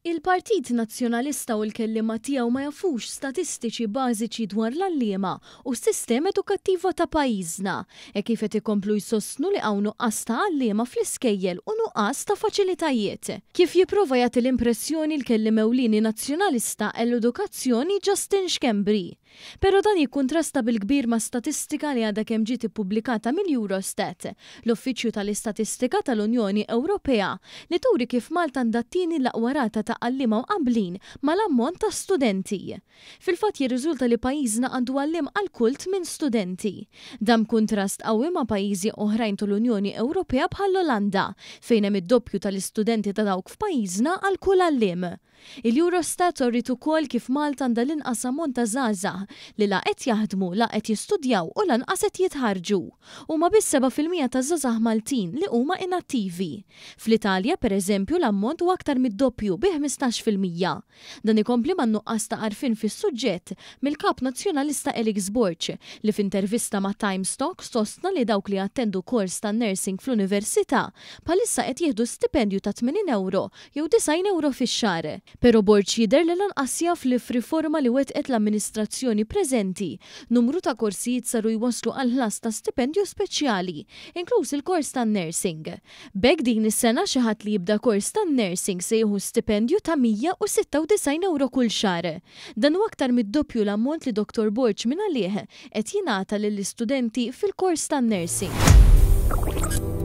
Il-Partit Nazzjonalista u l-kelliema tiegħu ma jafux statistiċi bażiċi dwar l-għalliema u s-sistema edukattiva ta' pajjiżna, hekk kif qed ikomplu jsostnu li hawn nuqqas ta' għalliema fl-iskejjel u nuqqas ta' faċilitajiet. Kif jipprova jagħti l-impressjoni l-kelliem ewlieni Nazzjonalista għall-Edukazzjoni Justin Schembri. Pero dan jikkuntrasta bil-kbir ma' statistika li għadha kemm ġiet ippubblikata mill-Eurostat, l-Uffiċċju tal-Istatistika tal-Unjoni Ewropea, li turi kif Malta għandha t-tieni l-aqwa rata ta' għalliema mqabblin mal-ammont ta' studenti. Fil-fatt jirriżulta li pajjiżna għandu għalliem għal kull tminn studenti. Dan b'kuntrast qawwi ma' pajjiżi oħrajn tal-Unjoni Ewropea bħall-Olanda, fejn hemm id-doppju tal-istudenti ta' dawk f'pajjiżna għal kull għalliem. Il-Eurostat uriet ukoll kif Malta għandha l-inqas ammont ta' żgħażagħ li la qed jaħdmu, la qed jistudjaw u lanqas qed jitħarrġu. Huma biss 7% taż-żgħażagħ Maltin li huma inattivi. Fl-Italja, per eżempju, l-ammont hu aktar mid-doppju bi 15%. Dan ikompli man-nuqqas ta' għarfien fis-suġġett mill-Kap Nazzjonalista Alex Borg li f'intervista ma' Times Talk sostna li dawk li jattendu kors tan-nursing fl-università bħalissa qed jieħdu stipendju ta' 80 ewro jew 90 ewro fix-xahar. Pero Borg jidher li lanqas jaf li f'riforma li wettqet l-amministrazzjoni preżenti, numru ta' korsijiet saru jwasslu għall-ħlas ta' stipendju speċjali, inkluż il-kors tan-nursing. B'hekk din is-sena xi ħadd li jibda kors tan-nursing se jieħu stipendju ta' 196 ewro kull xahar. Dan hu aktar mid-doppju l-ammont li Dottor Borg mingħalih qed jingħata lill-istudenti fil-kors tan-nursing.